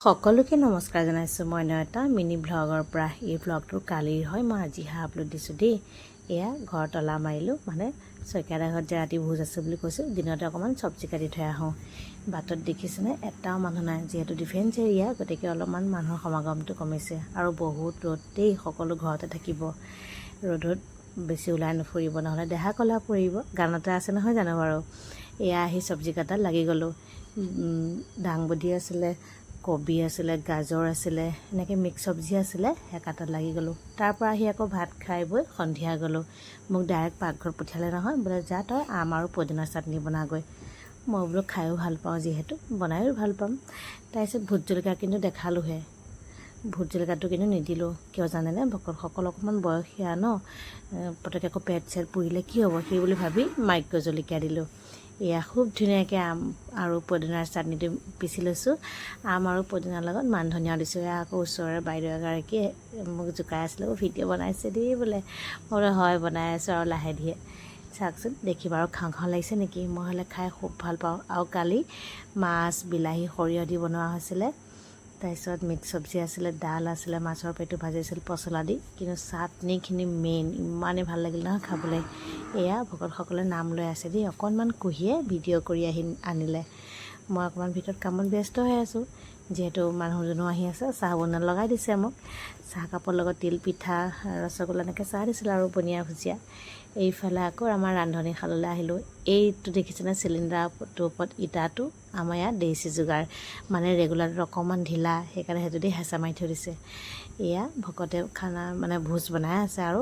সকলোকে নমস্কাৰ জনাইছোঁ। মই নয়তা, মিনি ভ্লগৰ পৰা। এই ভ্লগটো কালিৰ হয়, মই আজিহে আপলোড দিছোঁ দেই। এয়া ঘৰ তলা মাৰিলোঁ, মানে শইকীয়া ঘৰত যে ৰাতি ভোজ আছে বুলি কৈছোঁ, দিনতে অকণমান চব্জি কাটি থৈ আহোঁ। বাটত দেখিছেনে, এটাও মানুহ নাই। যিহেতু ডিফেন্স এৰিয়া, গতিকে অলপমান মানুহৰ সমাগমটো কমিছে। আৰু বহুত ৰ'দ দেই, সকলো ঘৰতে থাকিব। ৰ'দত বেছি ওলাই নুফুৰিব, নহ'লে দেহা কলা পৰিব। গানতে আছে নহয় জানো বাৰু? এয়া আহি চব্জি কটাত লাগি গ'লোঁ। দাংবডি আছিলে, কবি আছিলে, গাজৰ আছিলে, এনেকৈ মিক্স চব্জি আছিলে, সেয়া কাটাত লাগি গ'লোঁ। তাৰপৰা আহি আকৌ ভাত খাই বৈ সন্ধিয়া গ'লোঁ। মোক ডাইৰেক্ট পাকঘৰত পঠিয়ালে নহয়, বোলে যা তই আম আৰু পদিনাৰ চাটনি বনাগৈ। মই বোলো খায়ো ভাল পাওঁ যিহেতু, বনায়ো ভাল পাম। তাৰপিছত ভোট জলকীয়া কিন্তু দেখালোঁহে, ভোট জলকীয়াটো কিন্তু নিদিলোঁ। কিয় জানেনে? ভকতসকল অকণমান বয়সীয়া ন, পটককৈ আকৌ পেট চেট পুৰিলে কি হ'ব, সেই বুলি ভাবি মাইক্ৰ' জলকীয়া দিলোঁ। এয়া খুব ধুনীয়াকৈ আম আৰু পদিনাৰ চাটনিটো পিচি লৈছোঁ। আম আৰু পদিনাৰ লগত মান ধনিয়াও দিছোঁ। এয়া আকৌ ওচৰৰে বাইদেউ এগৰাকীয়ে মোক জোকাই আছিলে, "ভিডিঅ' বনাইছে দেই" বোলে। মই বোলো হয়, বনাই আছোঁ আৰু লাহে ধীৰে। চাওকচোন, দেখি বাৰু খাওঁ খাওঁ লাগিছে নেকি? মই হ'লে খাই খুব ভাল পাওঁ। আৰু কালি মাছ, বিলাহী, সৰিয়হ দি বনোৱা হৈছিলে। তাৰপিছত মিক্স চব্জি আছিলে, দাল আছিলে, মাছৰ পেটু ভাজিছিল পচলা দি। কিন্তু চাটনিখিনি মেইন, ইমানেই ভাল লাগিল নহয় খাবলৈ। এয়া ভকতসকলে নাম লৈ আছে দেই। অকণমান কুহিয়ে ভিডিঅ' কৰি আহি আনিলে। মই অকণমান ভিতৰত কামত ব্যস্ত হৈ আছোঁ, যিহেতু মানুহজনো আহি আছে। চাহ বনাই লগাই দিছে মোক। চাহকাপৰ লগত তিল পিঠা, ৰসগোল্লা, এনেকৈ চাহ দিছিলে আৰু বনিয়া ভুজিয়া। এইফালে আকৌ আমাৰ ৰান্ধনীশাললৈ আহিলোঁ। এইটো দেখিছেনে, চিলিণ্ডাৰটোৰ ওপৰত ইটাটো? আমাৰ ইয়াত দেশী যোগাৰ, মানে ৰেগুলেটৰটো অকণমান ঢিলা, সেইকাৰণে সেইটো দি হেঁচা মাৰি থৈ দিছে। এয়া ভকতে খানা, মানে ভোজ বনাই আছে। আৰু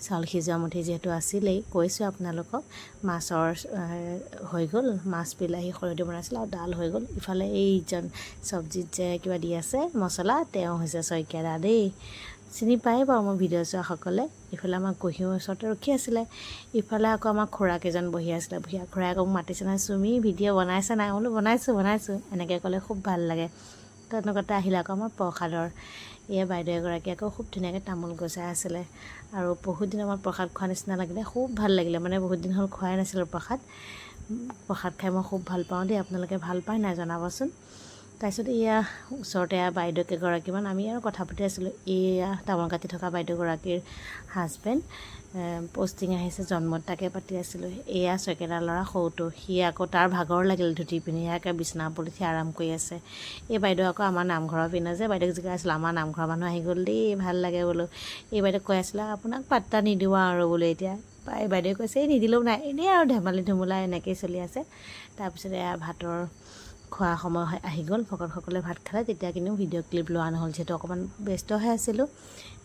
চাউল সিজোৱা মুঠি যিহেতু আছিলেই, কৈছোঁ আপোনালোকক, মাছৰ হৈ গ'ল। মাছ, বিলাহী, সৰিয়হ দি বনাইছিলে আৰু দাল হৈ গ'ল। ইফালে এইজন চব্জিত যে কিবা দি আছে মছলা, তেওঁ হৈছে শইকীয়া দা দেই। চিনি পায় বাৰু মোৰ ভিডিঅ' চোৱাসকলে। ইফালে আমাৰ কুহিও ওচৰতে ৰখি আছিলে। ইফালে আকৌ আমাৰ খুৰা কেইজন বহি আছিলে। বহি খুৰাই আকৌ মোক মাতিছে নহয়, "চুমি, ভিডিঅ' বনাইছে নাই?" বোলো বনাইছোঁ, বনাইছোঁ। এনেকৈ ক'লে খুব ভাল লাগে। তেনেকুৱাতে আহিলে আকৌ আমাৰ প্ৰসাদৰ। এয়া বাইদেউ এগৰাকী আকৌ খুব ধুনীয়াকৈ তামোল গছাই আছিলে। আৰু বহুত দিনৰ মূৰত প্ৰসাদ খোৱা নিচিনা লাগিলে, খুব ভাল লাগিলে। মানে বহুত দিন হ'ল খোৱাই নাছিলোঁ প্ৰসাদ। প্ৰসাদ খাই মই খুব ভাল পাওঁ দেই। আপোনালোকে ভাল পায় নাই জনাবচোন। তাৰপিছত এয়া ওচৰতে বাইদেউ কেইগৰাকীমান, আমি আৰু কথা পাতি আছিলোঁ। এয়া তামোল কাটি থকা বাইদেউগৰাকীৰ হাজবেণ্ড পষ্টিং আহিছে জন্মত, তাকে পাতি আছিলোঁ। এয়া শইকীয়াদাৰ ল'ৰা সৰুটো, সি আকৌ তাৰ ভাগৰ লাগিল ধুতি পিন্ধি, ইয়াকে বিচনা ওপৰত উঠি আৰাম কৰি আছে। এই বাইদেউ আকৌ আমাৰ নামঘৰৰ পিনে যে বাইদেউক জোকাই আছিলোঁ, "আমাৰ নামঘৰৰ মানুহ আহি গ'ল দেই, ভাল লাগে" বোলো। এই বাইদেউক কৈ আছিলে, "আপোনাক পাত্তা নিদিওঁ আৰু" বোলো। এতিয়া এই বাইদেৱে কৈছে, "এই নিদিলেও নাই।" এনেই আৰু ধেমালি ধুমুলা এনেকৈয়ে চলি আছে। তাৰপিছত এয়া ভাতৰ খোৱা সময় আহি গ'ল। ভকতসকলে ভাত খালে। তেতিয়া কিন্তু ভিডিঅ' ক্লিপ লোৱা নহ'ল, যিহেতু অকণমান ব্যস্ত হৈ আছিলোঁ।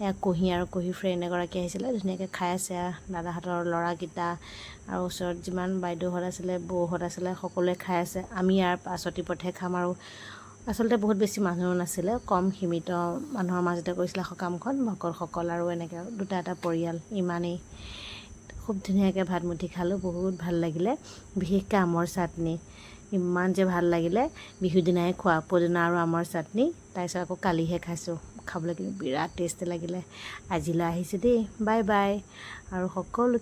এয়া কুঁহি আৰু কুঁহিৰ ফ্ৰেণ্ড এগৰাকী আহিছিলে, ধুনীয়াকৈ খাই আছে। দাদাহঁতৰ ল'ৰাকেইটা আৰু ওচৰত যিমান বাইদেউহঁত আছিলে, বৌহঁত আছিলে, সকলোৱে খাই আছে। আমি ইয়াৰ পাছতি পথে খাম। আৰু আচলতে বহুত বেছি মানুহ নাছিলে, কম সীমিত মানুহৰ মাজতে কৰিছিলে সকামখন। ভকতসকল আৰু এনেকৈ দুটা এটা পৰিয়াল, ইমানেই। খুব ধুনীয়াকৈ ভাত মুঠি খালোঁ, বহুত ভাল লাগিলে। বিশেষকৈ আমৰ চাটনি ইমান যে ভাল লাগিলে। বিহু দিনাই খোৱা পদিনা আৰু আমৰ চাটনি। তাৰপিছত আকৌ কালিহে খাইছোঁ খাবলৈ, কিন্তু বিৰাট টেষ্টি লাগিলে। আজিলৈ আহিছোঁ দেই, বাই বাই। আৰু সকলোকে